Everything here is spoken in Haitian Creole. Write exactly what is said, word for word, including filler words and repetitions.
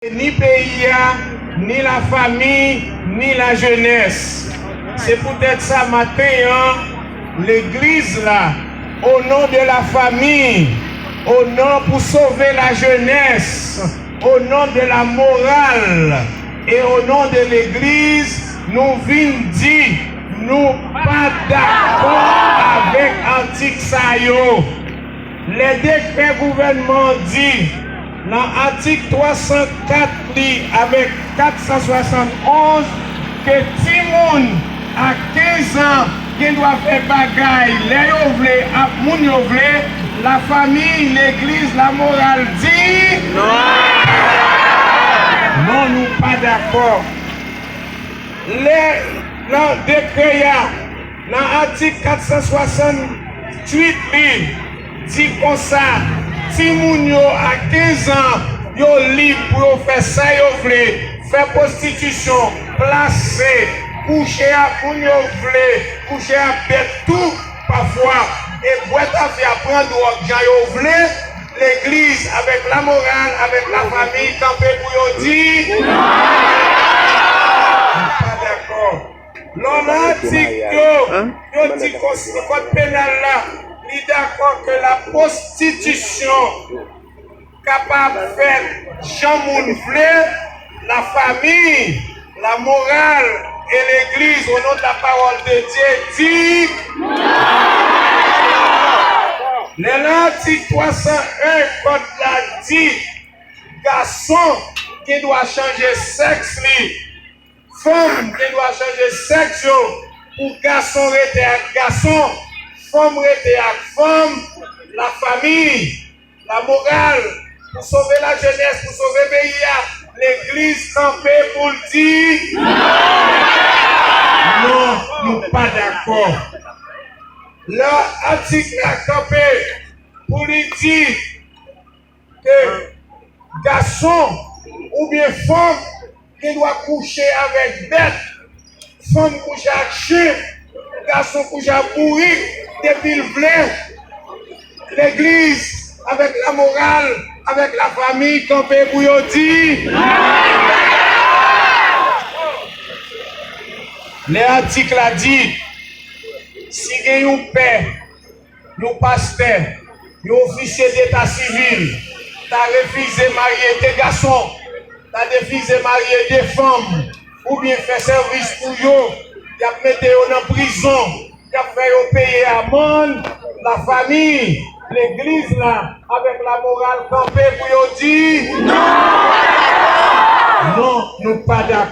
Ni peyi a, ni lafanmi, ni lajenès. Se poutèt sa, maten an, legliz la, o non de lafanmi, o non pou sove lajenès, o non de la morale e o non de legliz, nou vin di nou pa dakò avèk atik sa yo. Lè dekrè gouvènman an di, nan atik twa san kat li avèk kat san swasannonz, ke timoun a kenz an gen dwa fè bagay lè yo vle ak moun yo vle, lafanmi, legliz, lamoral di non. Non, nou pa dakò. Lè nan dekrè a, nan atik kat san swasanntuit li, di konsa, timoun yo a kenz an, yo lib pou yo fè sa yo vle, fè pwostitisyon, plase, kouche ak moun yo vle, kouche ak bèt tou, pafwa, e bwè tafya, pran dwòg jan yo vle, legliz, avèk lamoral, avèk lafanmi, kanpe pou yo di non. Nou pa dakò. Lò nan atik yo, yo di konsi kòd penal la, li dakò ke la pwostitisyon kapab fèt jan moun vle, lafanmi, lamoral e legliz, o non de la pawòl de Dye, di. Lè nan atik twa san en, kòd la di, gason gen dwa chanje sèks li, fanm gen dwa chanje sèks yo, pou gason rete ak gason, fanm rete ak fanm, lafanmi, lamoral, pou sove lajenès, pou sove peyi a, legliz kanpe pou l di non, nou pa dakò. Lè atik la kanpe pou li di ke gason oubyen fanm gen dwa kouche avèk bèt, fanm kouche ak chen, gason kouche ak bourik, depi l vle, legliz, avèk lamoral, avèk lafanmi, kanpe pou yo di. Lè atik la di, si gen yon pè, yon pastè, yon ofisye deta sivil, ta refize marye de gason, ta refize marye de fanm, oubyen fè sèvis pou yo, y ap mete yo nan prizon, y ap fè yo peye amann, lafanmi, legliz la, avèk lamoral, kanpe pou yo di non! Non, nou pa dakò.